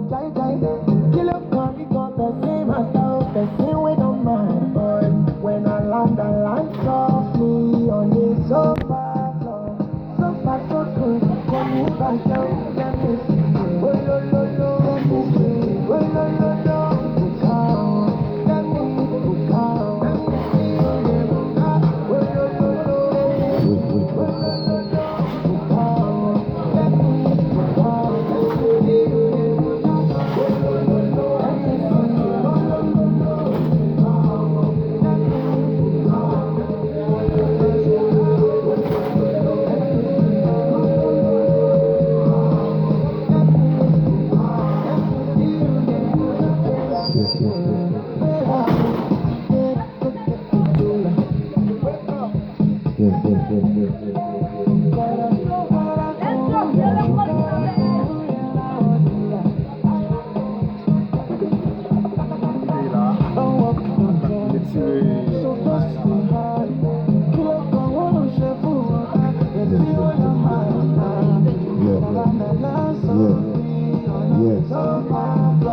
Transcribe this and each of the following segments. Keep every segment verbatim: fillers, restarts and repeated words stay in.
Kilo come because person must go, person we don't mind. When I land, I land softly on the sofa floor. So far, so good. Call me back down. Let me see. Oh, lo, lo, lo. Let me see. Oh, lo, lo, lo. Let me see.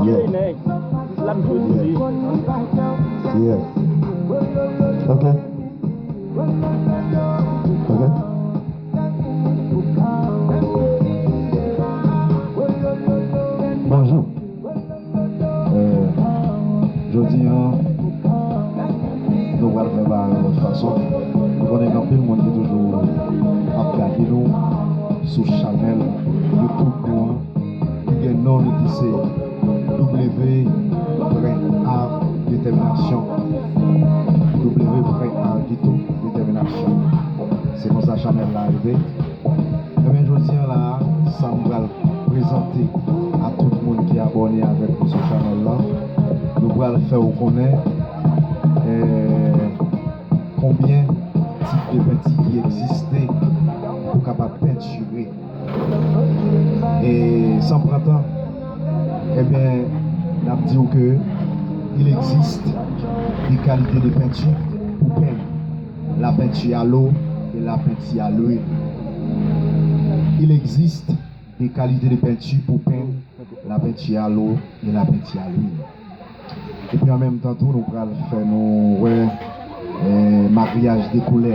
Yeah, yeah, yeah, yeah, yeah. Yeah. Ok. Ok. Bonjou. Jodi a, nou pral fè bagay yon lòt fason. Nou konnen gen anpil moun ki toujou ap gade nou sou chanèl YouTube nou an, ki gen non li ki se W Prè a Detèminasyon. W Prè a Detèminasyon. Se konsa chanèl la rete. Ebyen, jodi a la, sa m pral prezante a tout moun ki abòne avèk nou sou chanèl la, nou pral fè w konnen, eh, konbyen tip de penti ki egziste pou kapab pentire. E san pran tan, ebyen, n ap di w ke il existe des qualités de peinture pour peindre, la peinture à l'eau et la peinture à l'huile. Il existe des qualités de peinture pour peindre, la peinture à l'eau et la peinture à l'huile. Epi an menm tan tou, nou pral fè nou wè, eh, maryaj de koulè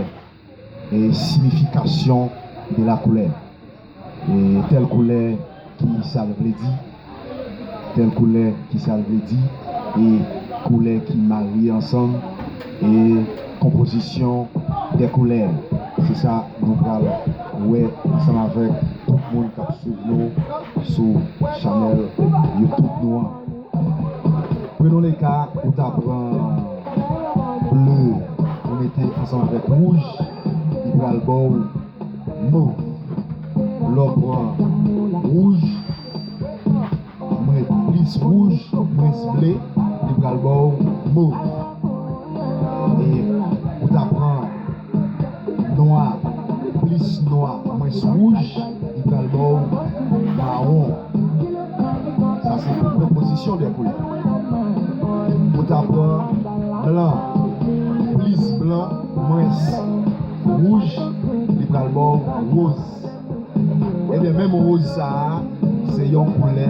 e siyifikasyon de la koulè. E tèl koulè, ki sa l vle di, tèl koulè, ki sa l vle di, e koulè ki marye ansanm, e konpozisyon de koulè. Se sa nou pral wè ansanm avèk tout moun k ap swiv nou sou chanèl YouTube nou an. Prenons le cas, ou ta pran ble, ou mete ansanm avèk wouj, li pral ba w mov. Lè w pran wouj, mwen plis wouj, mwens ble, li pral ba w mov. E ou ta pran nwa plis nwa mwens wouj, li pral ba w mawon. Sa se pou konpozisyon de koulè. Ou ta pran blan plis blan mwens wouj, li pral ba w woz. Ebyen, menm woz sa a, se yon koulè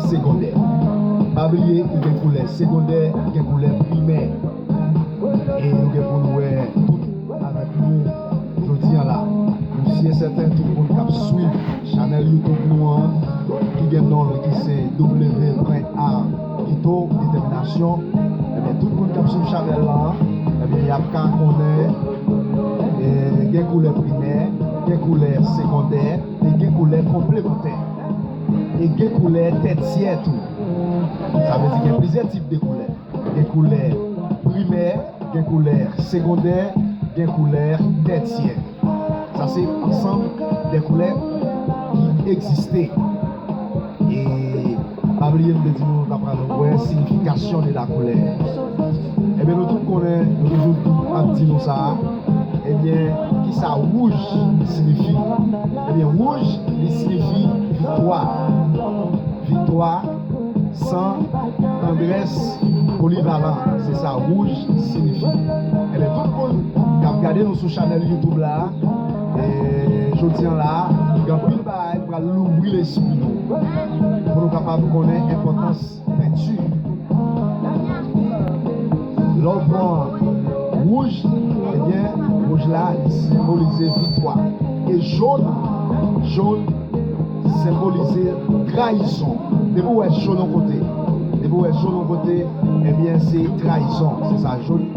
segondè. Pa bliye, gen koulè segondè, gen koulè primè. E nou gen pou nou wè tout avèk nou jodi a la. Nou si e sèten tout moun k ap swiv chanèl YouTube nou an, ki gen non l ki se W Prè a Detèminasyon, ebyen, tout moun k ap swiv chanèl la, ebyen, y ap ka konnen, e, gen koulè primè, gen koulè segondè, e gen koulè konplemantè. E gen koulè tètyè tou. Sa vle di gen plizyè tip de koulè. Gen koulè primè, gen koulè segondè, gen koulè tètyè. Sa se ansanm de koulè ki egziste. E pa bliye m te di nou, nou ta pral wè siyifikasyon de la koulè. Ebyen, nou tout konnen, nou toujou ap di nou sa. Ebyen, kisa wouj siyifi? Ebyen, wouj, li siyifi viktwa. Viktwa, san, tandrès, polivalan. Se sa wouj siyifi. Ebyen, tout moun k ap gade nou sou chanèl YouTube la, e, Jodi a la, gen anpil bagay k pral louvri lespri nou, pou nou kapab konnen enpòtans penti. Lè w pran wouj, ebyen, wouj la, li senbolize viktwa. E jòn, jòn senbolize trayizon. Depi w wè jòn yon kote, depi w wè jòn yon kote, ebyen, se trayizon. Se sa, jòn